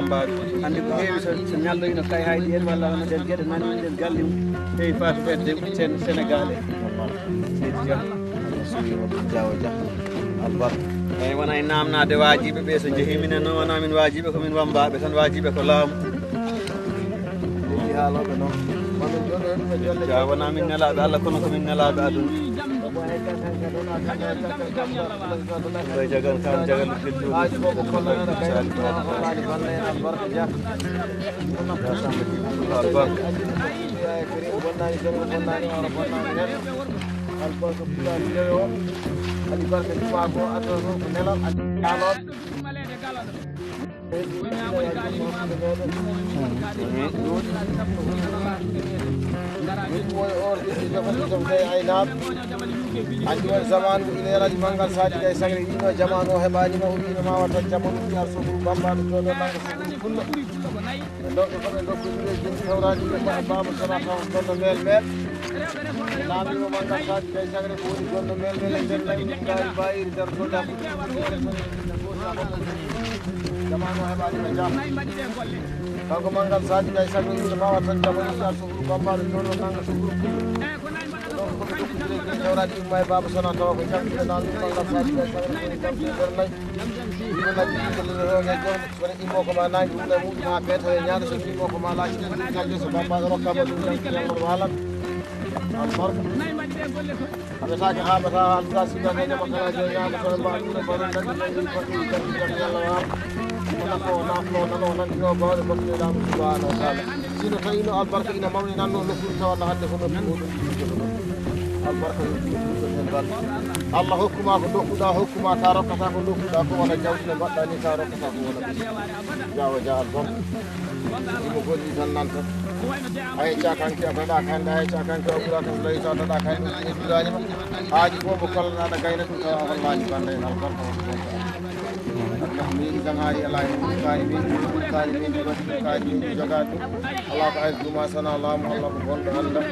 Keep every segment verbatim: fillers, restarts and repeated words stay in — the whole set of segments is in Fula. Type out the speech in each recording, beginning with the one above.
Hannde ko heewi so, so ñalloyno kay hayɗi en walla wona nder geɗe nan nder galle mum. Heewi faatuɓe ɓe Sen-, Senegaal en. Seydi Dia. Jawo Dia. Albarka. Eyi, wona e naamnaade waajiiɓe ɓe, so njehii minen noon, wonaa min waajiiɓe, ko min wammbaaɓe tan, waajiiɓe ko laamu. Leydi haalooɓe noon. Wonno jooɗo en ɓe jolle. Jaa, wonaa min nelaaɓe Allah, kono ko min nelaaɓe aduna. Koye jagal kam, jagal ɓe jooɗi. Haaji fof ko kollaneɗo kayra, kollaani balla en albarka Dia. Albarka. Bonnaani jonngo, bonnaani hoore, bonnaani neɗɗo. Albarka pulaar jeyo. Albarka jumaa ko aduna ko nelal, haalooɓe. Min ko e or ɓiɗɗi jogoto jom tawi aynaaɓe. Anndi on zaman ko ina yaraji manngal Sadi Gay Sagre wiino jamaanu o heɓaani mo, o wiino ma watta jamaanu wiya sokuru bambaɗo jooɗo nanga sokuru pullo. Ɓe ndokka ko ɓe ndokkodiri e jom tawraji ɓe mbaɗa baaba sona taw gonno mel mel. Laamiiɗo manngal Sadi Gay Sagre ko woni gonno mel mel e nder layi ɗaari bayiri nder soda. Jamaanu o heɓaani ɓe jam. Kanko manngal Sadi Gay Sagre wiino ma watta jamaanu wiya sokuru bambaɗo jooɗo nanga sokuru pullo. Ɗon ko ɓe ɗokkitire jawraɗi umma e baaba sona tawa ko jam ɓe nan ɗum Allah saabi ɓe sara ko jam ɓe nder nayi. Ɗum nayi ɗum ko lino hewge jom wona immo ko ma nangi wula muɗum ha beeta e ñaɗo so immo ko ma laaci ɗum kalde so bamba ɗo rokkama ɗum jam ko yallo walan. Albar. Aɓe taake ha ɓe tawa alta sibata jama kala je ñaɗo so e mbaɗum no baɗum daɗi jam jam yallo walan. Wona ko nafno nano nantino bawɗe baɗɗe lamu subhanahu wa taala. Sino tawino albarka ina mawni nanno nokkuure tawa Allah hande ko nokku goɗɗo ɗiɗi joɗo ɗon. Albarka yo ɗum ɗum ɗon en balɗe. Allah hokkuma ko dokkuɗa, hokkuma ka rokkata ko dokkuɗa ko wona jawdi no mbaɗɗa ni ka rokkata ko wona ɗum. Jawa ja albarka. Imo golli tan nanta. A yecca kanke a taɗa kande, a yecca kanke a ɓura kan so tawi sa taɗa kande ɗum hebbirani ma. Haaji fof mo kollanɗa gayna ɗum tawa hollani banda en albarka. Min idan hari ala e ɗum kaari min ɗum kaari min ɗum waɗi ɗum kaari min ɗum jogaade ɗum. Alaa ko ay duma sana laamu Allah ko bonɗo Allah.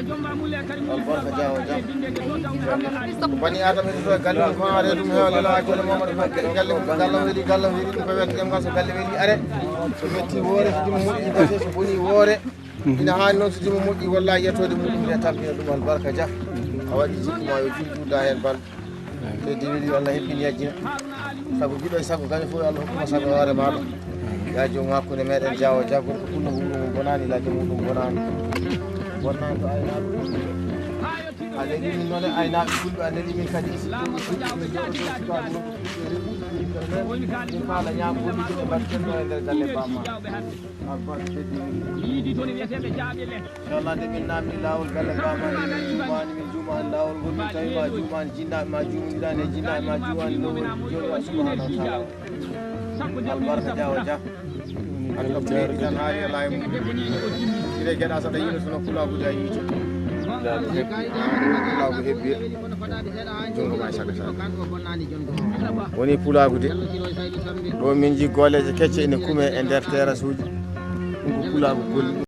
Albarka jawo jam. Bani Adama ito to galle mum kono are ɗum hewa lela ay kono mama ɗum galle mum galle weli galle weli ɗum ko wette jam gal so galle weli are. So metti woore so jimo moƴƴi gase so boni woore. Ina haani noon so jimo moƴƴi wallahi yettoode muɗum nde tampina ɗum albarka ja. A waɗi jikku ma yo jul juuda heen bal. Seydi weli Allah hebbini yajjina. Sago giɗo e sago gaño fof Allah hokkuma sago hoore maɗa. Ya joom hakkunde meɗen jawo jagol ko kunno huuro mum bonani ladde muɗum bonani. Bonani to aynaɓe. A neli min noon e aynaɓe fulɓe a neli min kadi. Min faala ñaam woni ɗum e mbaɗ kenno e nder galle bamma. Albarka teddi min. Yiidi toon e wiyeteeɓe jaaɓe le. Inchallah nde min naamni laawol galle bamma nde min juumaani min juumaani laawol ngol min tawi ma juumaani jinnaaɓe ma juumondirani e jinnaaɓe ma juumaani lowol jooni wa subhanahu wa taala. Albarka jawo ja. Alhamdulillah tan haari e laay mum. Ire geɗa saɗa yiino sono pulaagu ja yiito. Pulaagu hebbi. Junngo ma e sago sago. Woni pulaagu de. Ɗo min jii gooleeje kecce ene kume e nder terasuuji. Ɗum ko pulaagu golli.